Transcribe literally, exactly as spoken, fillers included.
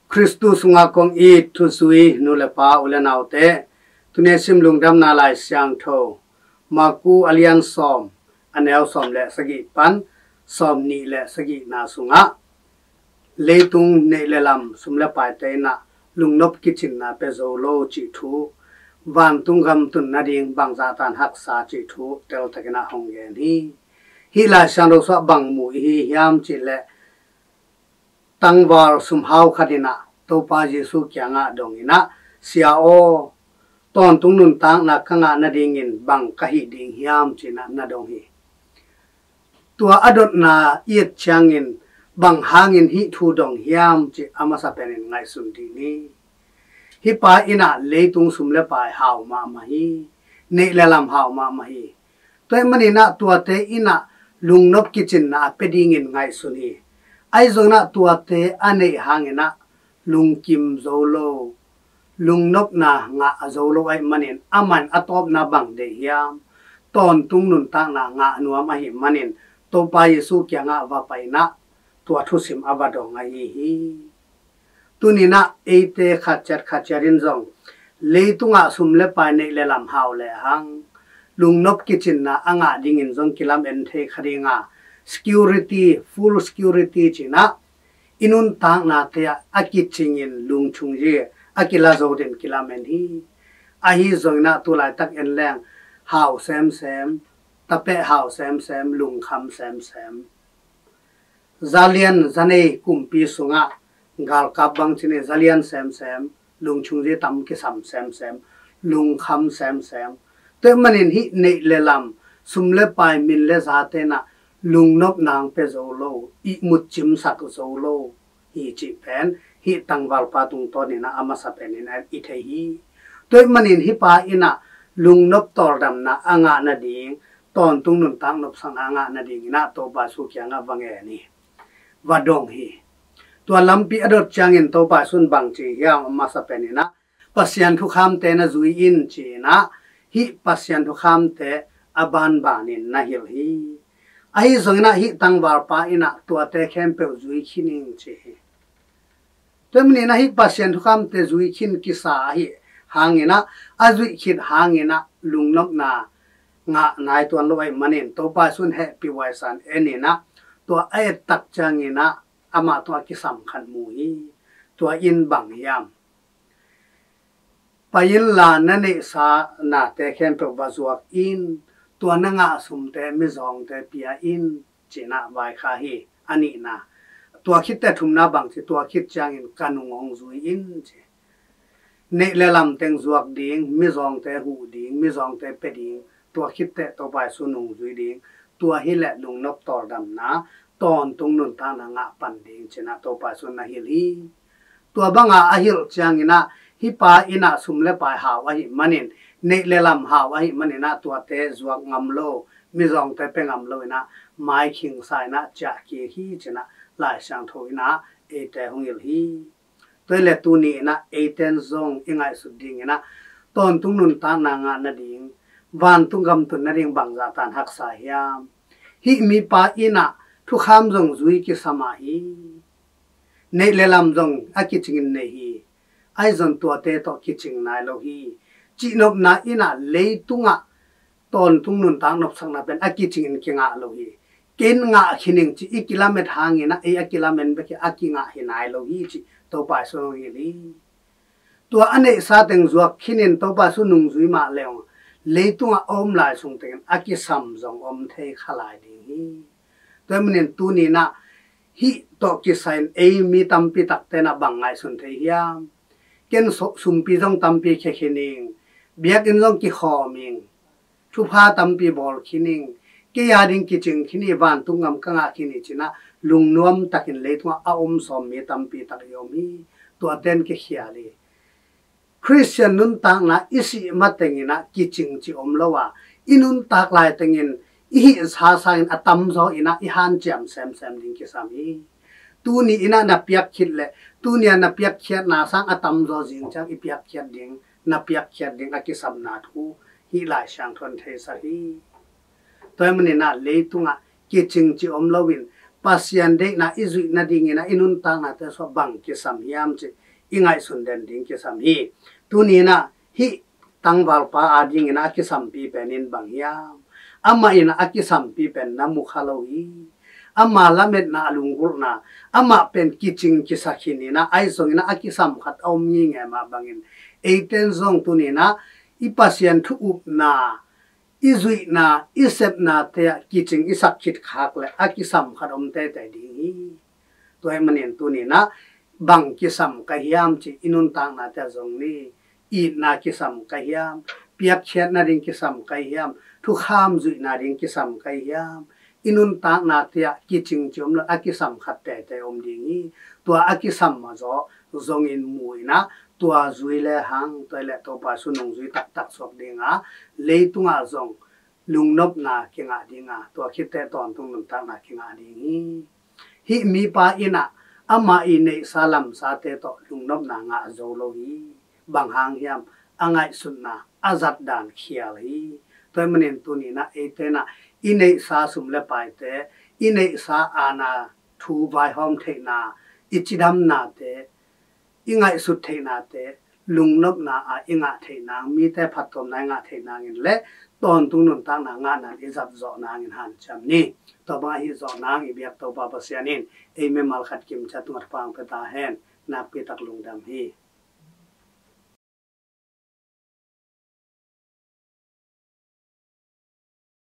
Khristu sungah kong it thuzui nu le pa, u le naute, tuni a sim Lungdamna Lai Siangtho, Marku a lian sawm, a neu sawm le sagih pan sawm nih le sagihna sungah leitung neih le lam, sum le paite in ah lungnop kicinna pia zo lo cih thu, vantung gam tun nading bangzah tan haksa cih thu teltakin ah hong gen hi. Hih Lai Siangtho sungah bang mu i hi hiam cih leh, tangval sumhau khat in ah Topa Jesu kiangah dong in ah, "Sia aw, tawntung nuntakna ka ngah nadingin bang ka hih ding hiam?" ci-in ah na dong hi. Tua a dotna i et ciangin, "Bang hangin hih thu dong hiam?" cih a masa penin ngaihsun dih ni. Hih pa in ah leitung sum le pai hau mahmah hi. Neih le lam hau mahmah hi. Tua ahih manin ah tuate in ah lungnop kicinna a pia dingin ngaihsun hi. Ahi zongin ah tuate a neih hangin ah lungkim zo lo, lungnopna ngah zo lo ahih manin, amah in a tawpna bang deih hiam? Tawntung nuntakna ngah nuam ahih manin, Topa Jesu kiangah va pai in ah tua thusim a va dong ahi hi. Tuni in ah eite khat ciat khat ciat in zong leitungah sum le pai, neih le lam hau lehang, lungnop kicinna a ngah dingin zong kilamen thei kha ding a, security, full security ci-in ah i nuntaknate ah a kicingin lungchung zi a kila zo den kilamen hi. Ahi zongin ah tu laitak en leng hau semsem, tapeh hau semsem, lungkham semsem. Zalian zanei kumpi sungah galkap bang ci-in zalian semsem, lungchung zi tam kisam semsem, lungkham semsem. Tua ahih manin hih neih le lam, sum le pai, min le zate in ah lungnopna pia zo lo, ihmut cimsak zo lo hi cih pen hih tangvalpa tungtawn in ah a masa penin ah i thei hi. Tua ahih manin hih pa in ah lungnop tawldamna a ngah nading, tawntung nuntak nopsakna a ngah nadingin ah Topa Jesu kiangah va ngen hi, va dong hi. Tua lampi a dot ciangin Topa Jesu in bang ci hiam, a masa penin ah, "Pasian thukhamte na zui in," ci-in ah hih Pasian thukhamte a banbanin na hilh hi. Ahi zongin ah hih tangvalpa in ah tuate khempeuh zui khin ing ci hi. Tua ahih manin ah hih Pasian thukhamte zui khin kisa ahih hangin ah, a zuih khit hangin ah lungnopna ngah nai tuan lo ahih manin, Topa Jesu in hehpih huai sa in en in ah, tua a et tak ciangin ah amah tungah kisam khat mu hi. Tua in bang hiam? "Pai inla na neihsa nate khempeuh va zuak in, tua na ngah sumte mizawngte pia in," ci-in ah vaikhak hi. A nihna, tua khit teh thumna bang ci, "Tua khit ciangin ka nung hong zui in," ci. Neih le lam teng zuak ding, mizawngte huh ding, mizawngte pia ding, tua khit teh Topa Jesu nung zui ding, tua hi leh lungnop tawldamna, tawntung nuntakna ngah pan ding ci-in ah Topa Jesu in na hilh hi. Tua banga a hilh ciangin ah, hih pa in ah sum le pai hau ahih manin, neih le lam hau ahih manin ah tuate zuak ngam lo, mizawngte pia ngam lo in ah, maikhing sa in ah ciah kik hi ci-in ah Lai Siangtho in ah eite hong hilh hi. Tua hi leh tuni in ah eiten zong i ngaihsut dingin ah, tawntung nuntakna ngah nading, vantung gam tun nading bangzah tan haksa hiam? Hih mipa in ah thukham zong zui kisam hi. Neih le lam zong a kicingin nei hi. Ahi zong tuate tawh kicing nai lo hi. Cihnopna in ah leitungah tawntung nuntak nopsakna pen a kicingin kingah lo hi. Ken ngah khin ing ci i kilamen hangin ah, ei a kilamen bek hi, a kingah hi nai lo hi ci Topa Jesu in hong hilh hi. Tua a neihsa teng zuak khinin Topa Jesu nungzui mah leh, leitungah a om lai sung tengin a kisam zong om thei kha lai ding hi. Tua ahih manin tuni in ah hih tawh kisai-in ei mi tampi takte in ah bang ngaihsun thei hiam? Ken so-, sumpi zong tampi khia khin ing, biakinn zong kikhawm ing, thupha tampi bawl khin ing, kei a ding kicing khin hi, vantung gam ka ngah khin hi ci-in ah lungnuam takin leitungah a om sawm mi tampi tak i om hi. Tuate in kikhial hi. Khristian nuntakna i sih matengin ah kicing cih om lo a, i nuntak lai tengin i hih sa sangin a tamzaw in ah i hanciam semsem ding kisam hi. Tuni in ah na piak khit leh, tuni a na piakkhiatna sang a tamzaw zing ciang i piakkhiat ding, na piakkhiat ding a kisamna thu hih Lai Siangtho in theisak hi. Tua ahih manin ah leitungah kicing cih om loin, Pasian deihna i zuih nadingin ah i nuntaknate sungah bang kisam hiam cih i ngaihsun den ding kisam hi. Tuni-in ah hih tangvalpa adingin ah a kisampi pen in bang hiam? Amah in ah a kisampi pen na mu kha lo hi. Ama lametna, a lunggulhna, amah pen kicing kisak hi-in ah, ahi zongin ah a kisam khat a om ngingi mah bangin, eite in zong tuni-in ah i Pasian thu upna, i zuihna, i sepnate ah kicing i sak khit khak leh a kisam khat om teitei ding hi. Tua ahih manin tuni-in ah bang kisam ka hiam cih i nuntaknate ah zong ni. Itna kisam ka hiam? Piakkhiat nading kisam ka hiam? Thukham zuih nading kisam ka hiam? I nuntaknate ah kicing ci om lo, a kisam khat teitei om ding hi. Tua a kisam mah zawh zongin mu-in ah tua zui lehang, tua hi leh Topa Jesu nungzui taktak suak ding a, leitungah zong lungnopna kingah ding a, tua khit teh tawntung nuntakna kingah ding hi. Hih mipa in ah amah i neihsa lamsate tawh lungnopna ngah zo lo hi. Bang hang hiam? A ngaihsutna, a zatdan khial hi. Tua ahih manin tuni-in ah eite in ah i neihsa sum le paite, i neihsa aana, thu vaihawm theihna, i cidamnate, i ngaihsut theihnate lungnopna ah i ngah theih nang, mite phattuamna i ngah theih nangin le tawntung nuntakna ngahna i zat zawh nangin hanciam ni. Tua bang ahi zawh nang i biak Topa Pasian in ei mimal khat kim ciat tungah thupha hong pia ta hen. Nakpi tak lungdam hi.